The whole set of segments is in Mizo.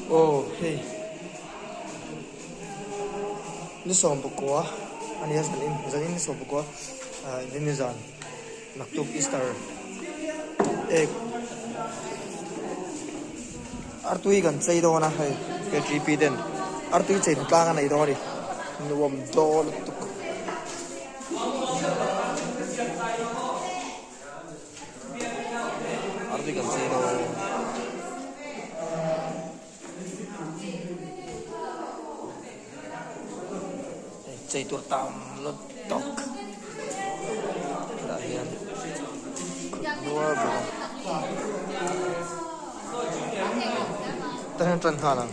Aw hei ni 19 a nia zanin zanin ni 19 ah inrinni zan naktuk Easter egg artui kan chei dawn a hei K3P ten artui chei hnatlang a nei dawn a ni nuam dawn lutuk. Artui kan chei dawn. Chei tur tam lutuk hetah hian kut nual bawk a tah hian tan nghal ang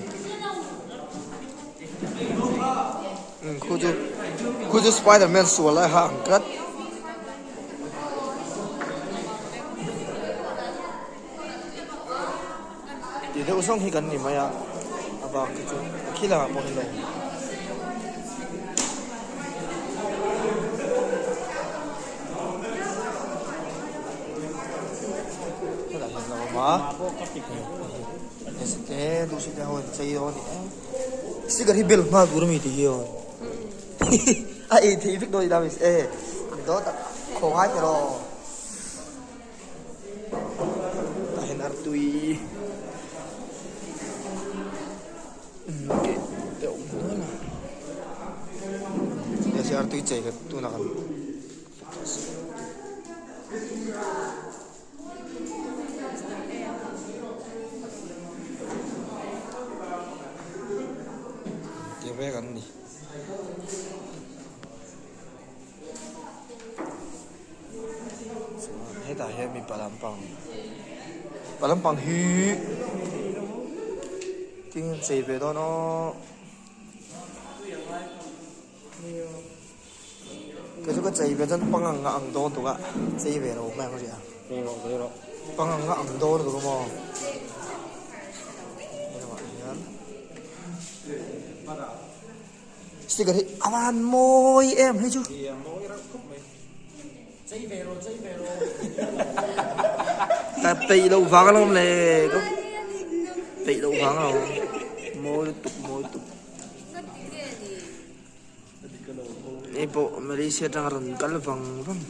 khu chu khu chu spiderman sual lai kha ang tlat. Tih deuh zawng hi kan ni mai a, a bak hi chu khi lamah pawh hi lo awm. Hetah hian lo awm a, hei te duhsik te ho an chei dawn a ni e. Sticker hi bel nghal tur a mi tih hi aw. A ei theih vek dawn a ni ta e, dawt a khawngai ta rawh. Tah hian artui keh te awm nual a hei hi artui chei kan tunah kan ti vek an ni. Chuan hetah hian mipa lampang pa lampang hi tin chei ve dawn aw kei chu ka chei ve chuan pangang a ang dawn tuk a chei ve lo mai ang ria pangang a ang dawn tuk a maw helamah hian. Sticker hi a van mawi em hei chu. Ka peih loh vang alawm le ka peih loh vang alawm mawi lutuk mawi lutuk. Hei pawh Malaysia atanga rawn kal vang vang.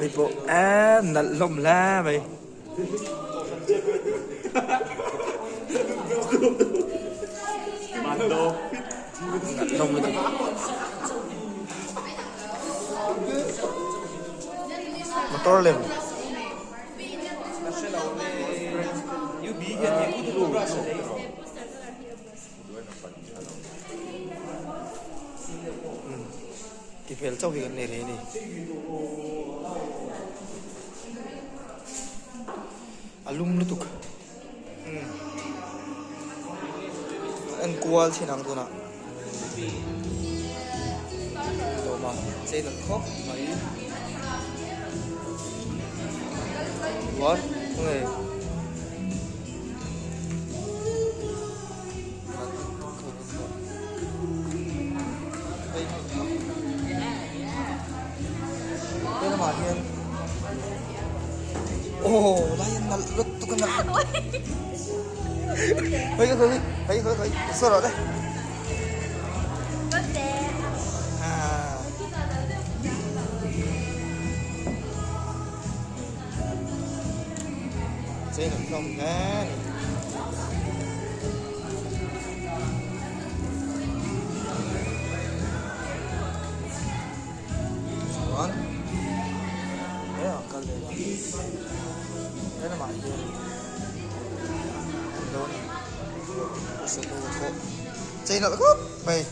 Hei pawh eee nalh hlawm hle mai. Motor lem. Ti fel chauh hi kan nei rih a ni. A lum lutuk. En kual thin ang tunah. Lawma chei dan khawp mai. What? Nge. He lamah hian aw lai a nalh lutuk a nalh hei hei hei hei hei saw rawh le chei an hlawm hle a ni. Chuan he ah kal leh a he lamah hian dawn salo pawh chei nalh khawp mai.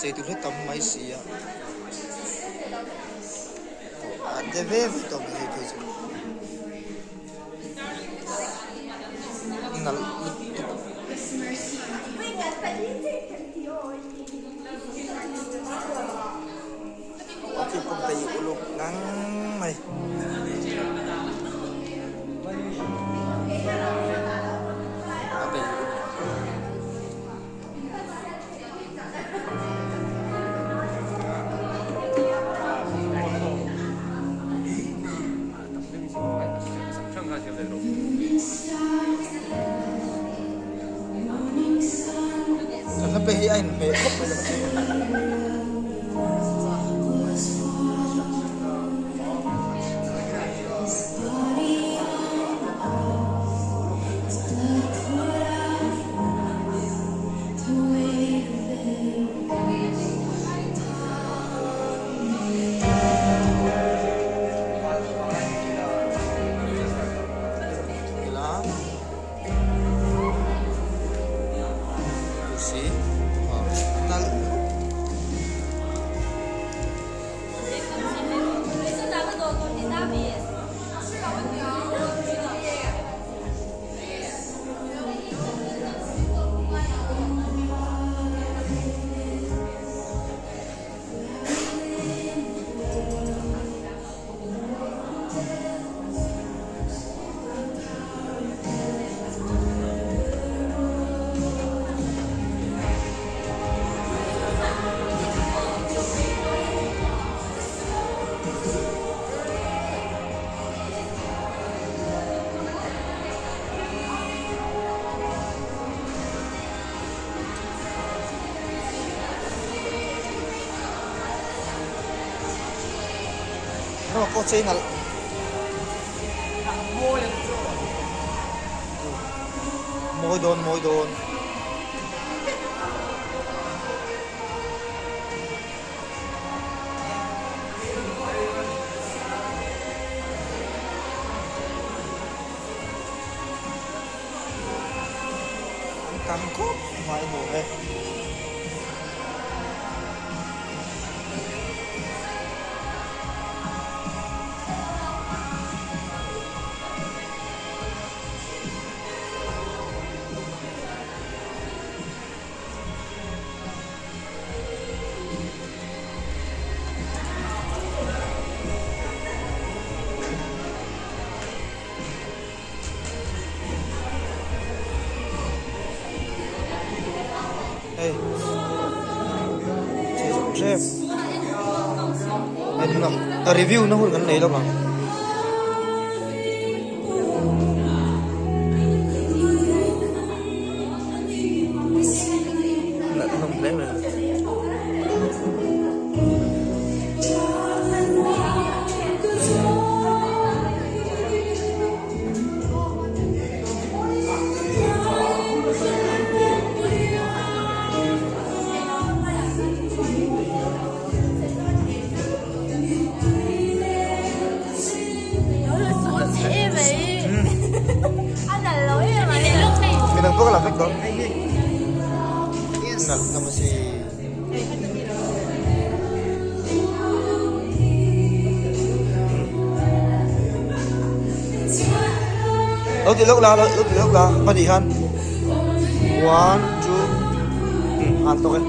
Chei tur hi tam mai si a. A te ve ve tawh mai hei phei chu. Nalh lutuk. A khi pawh bei uluk ngang mai. A bei uluk. Ka hla pe hi a inhmeh khawp mai lo maw Rawh pawh chei nalh. Mawi dawn mawi dawn. An tam khawp mai nuam e. Hei chei zawk hrep hei tunah review na hun kan nei lawk ang. Nalh hlawm hle mai. Midang pawh ka la vek dawn. Nalh hlawm a si. Lo ti lawk la, lo ti lawk la, pahnih khan. One, two, han tawk e.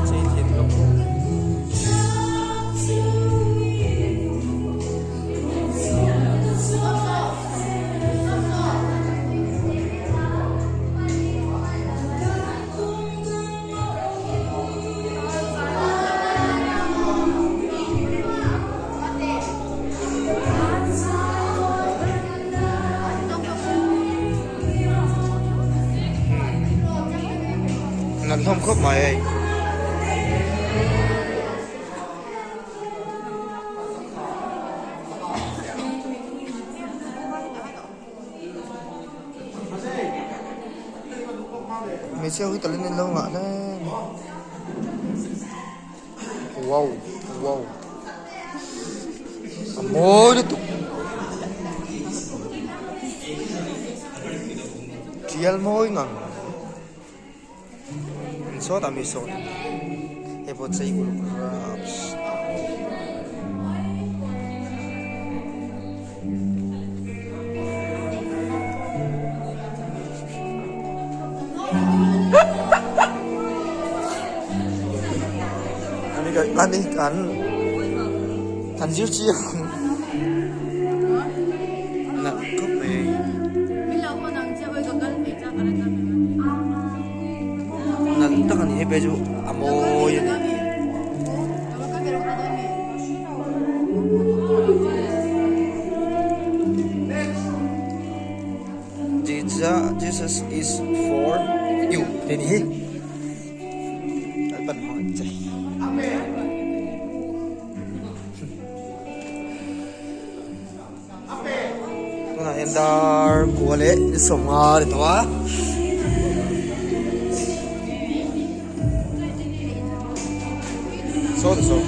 Chei thiam lawk. Nalh hlawm khawp mai hei. Hmeichhia ho hi talent an lo ngah hle mai wow wow a mawi lutuk. Tial mawi ngang sawtah mi sawn hei pawh chei uluk raps. Ani kan kan zir chiang nalh khawp mai. Nalh tak a ni hei phei chu a mawi a ni. Jesus is for you tih a ni hi Lalpan hmangaih che. Tunah hian dar kua leh sawmnga a ni tawh a. Saw saw.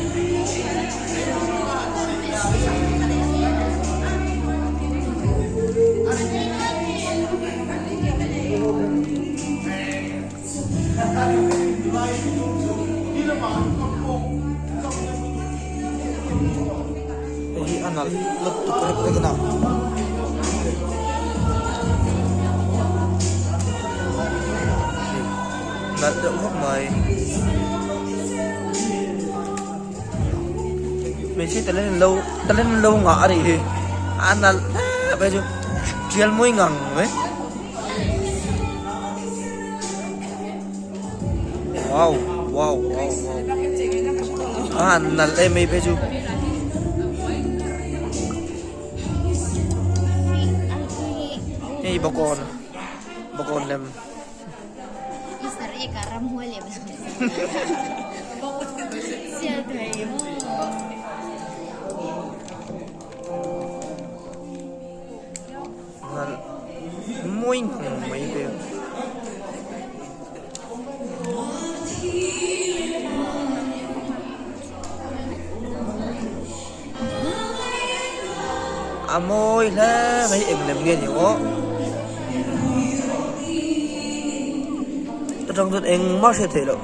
Hei hi a nalh lutuk rek rek a nalh deuh khawp mai hmeichhia talent an lo talent an lo ngah a nih hi a nalh hle mai chu tial mawi ngang mai wow wow wow wow a nalh em mai phei chu. Hei bawkawn bawkawn lem. Mawi ngang mai ve a mawi hle mai eng lem nge ni aw atang chuan engmah hriat theih loh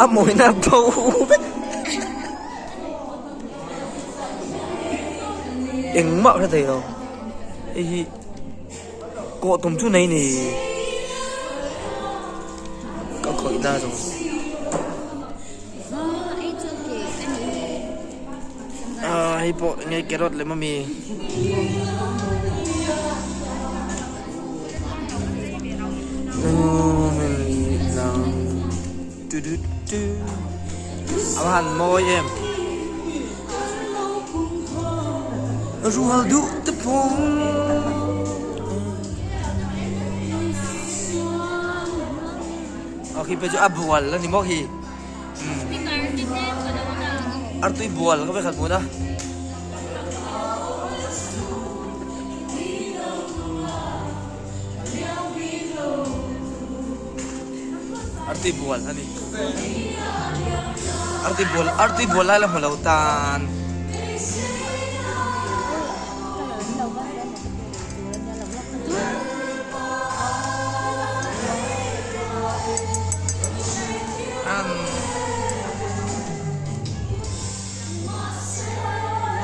a mawina bo vek. Engmah hre thei lo hei hi kawh tum chu nei ni ka khawih na zawng ah hei pawh enge carrot lem ami A va han mawi em. Rual duh te phung. Khi pe chu a bual a ni maw khi. Artui bual ka vekhat hmun a. Artui bual a ni. Artui bual artui bual lai la hmu lo tan.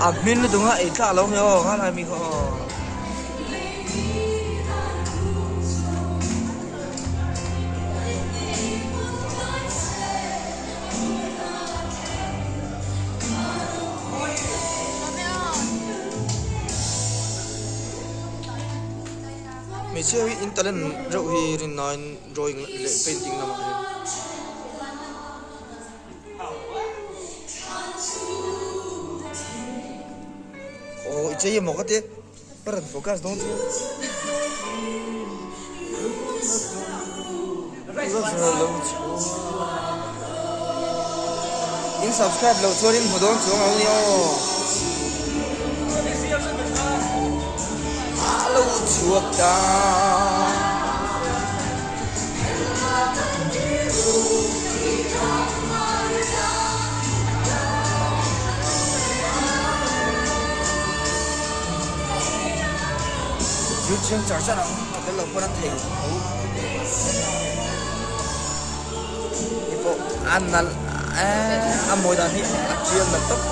A hmin lutuk a ei tlak lo nge aw kha lai mi kha aw. Hmeichhia hi in talent reuh hi rinnain drawing leh painting lamah hian. Aw i chei emaw ka ti. Ka rawn focus dawn chu. In subscribe loh chuan in hmu dawn chuang ang nia aw. A lo chhuak ta. Zir chiang char char ang a tel lo pawn an thei tho. Hei pawh a nalh a mawi dan hi a chiang nalh tawp.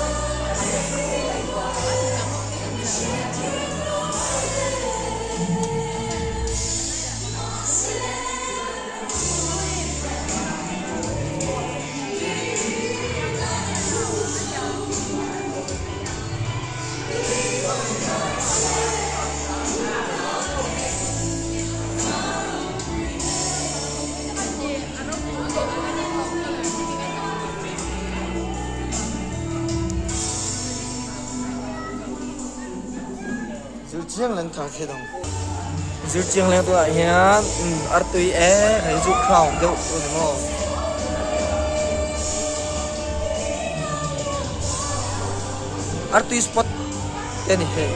Zir chiang leng thar thei dang zir chiang leng tunah hian artui e hei chu crown deuh a ni maw. Artui spot te a ni hei.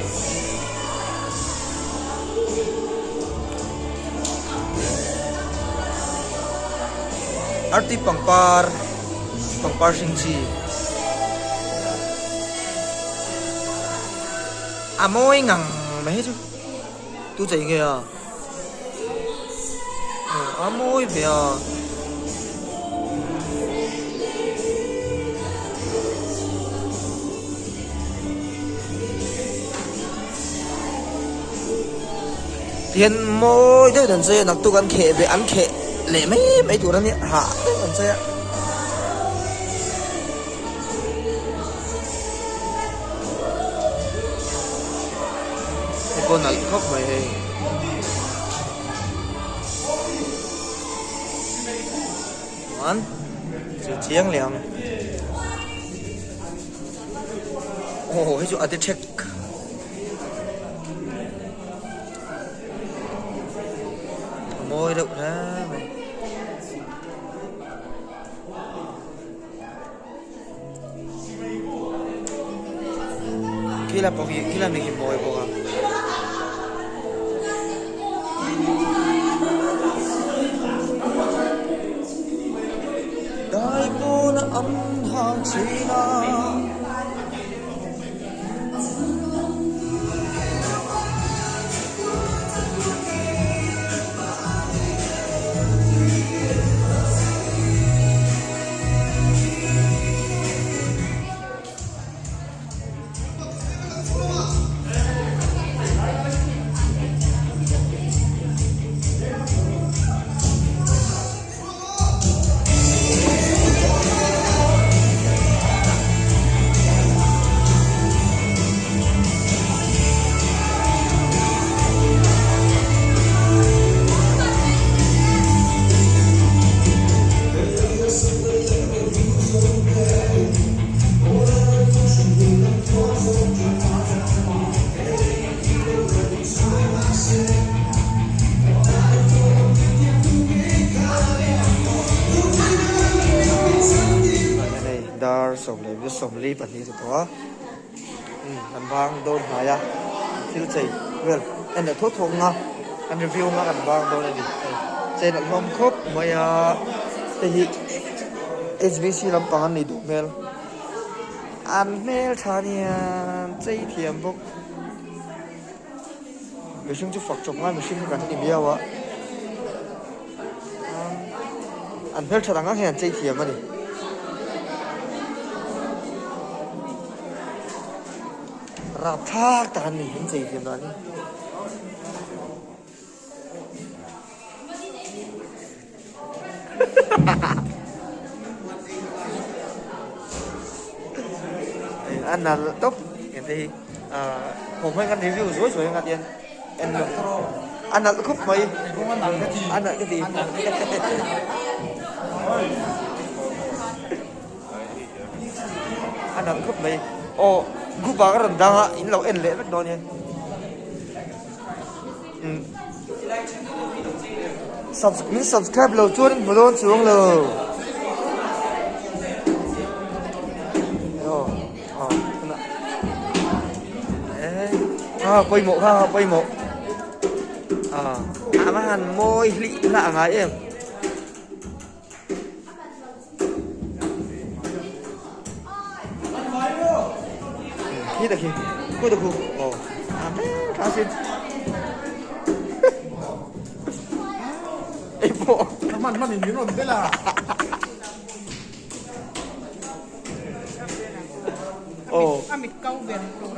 Artui pangpar pangpar hring chi a mawi ngang mai hi chu tu chei nge a a mawi ve a. Tihian mawi deuh dan chei a naktuk an kheh ve an kheh leh mai mai tur a nia hah deuh an chei a. Hei pawh nalh khawp mai hei. Chuan chu chiang leh ang. Aw hei chu a ti thek. A mawi deuh hle mai. Khi lam pawh khi khi lam hi mawi bawk a. Dai pawn a an hang thin a. Dar 12:42 a tawh a an bang dawn hnai a thil chei vel en leh thawk thawk ang a an review ang a kan bang dawn a ni hei chen a hlawm khawp mai a hei hi H B C lampang an nih duh hmel an hmeltha aniang chei thiam bawk mihring chu fak chawp ngai mihring hi kan ni miau a an hmeltha dang ang hian an chei thiam a ni. Rapthlak tak an ni an chei thiam dan hi. A nalh tawp engte hi haw hmai kan review zuai zuai anga tian en lo a nalh khawp mai a nalh ka ti a nalh khawp mai aw group ah ka rawn dang a in lo en leh vek dawn nia. Min subscribe lo chuan in hmu dawn chuang lo. A pawimawh kha a pawimawh. A va han mawi hlih lah a ngai em. Khi ta khi, khu ta khu. Ồ, à mẹ khá xin. hman hman in min rawn bel a. Oh. A mit kau ve ang tur.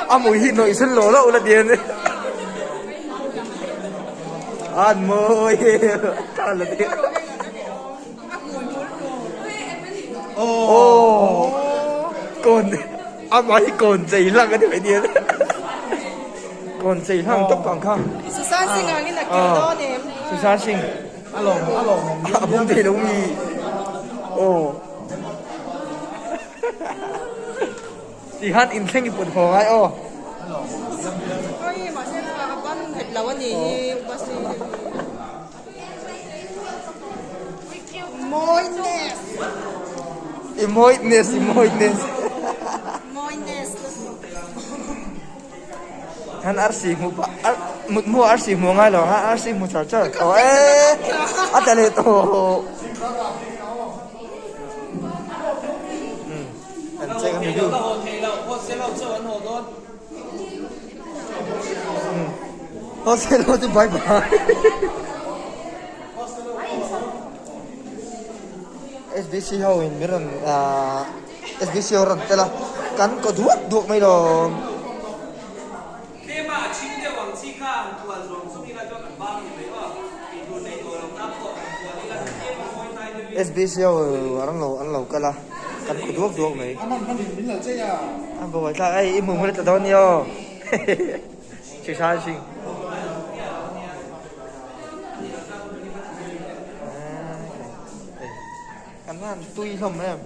A mui hi nawih sen lo lo la tian an mawi ta la ti. Oh. Kawn amah hi kawn chei hlang a ni mai tian. Kawn chei hlang tawp ang kha. Susan Singh angin a kir dawn em? Susan Singh. A lawm a lawm a bum thei lo mi aw ti khan in thleng i put haw ngai aw. Oi mahse a ban nghet lo a ni hi bus hi. Mawiness. I mawiness i mawiness. Mawiness. Khan arsi hmu pah ar mut hmu arsi hmu ngai lo ha arsi hmu char char aw e a tla leh tawh umm an check a review umm hostel ho chu bye bye S_B_C ho in min rawn ahh. SBC ho rawn tel a, kan kaw duak duak mai lawm. Tlema a chhing deuh ang chi kha han thual zawng zawng ila chuan kan bang ni mai aw, tih tur nei tawh lo tan pawh han thual ila tlema mawi hnai deuhin. SBC ho an lo an lo kal a, kan kaw duak duak mai. A hman hman in min lo chei a. A buai thlak ei i hmuh hmel ta dawn nia aw. Chhisai Singh. Kan han tui hlawm em?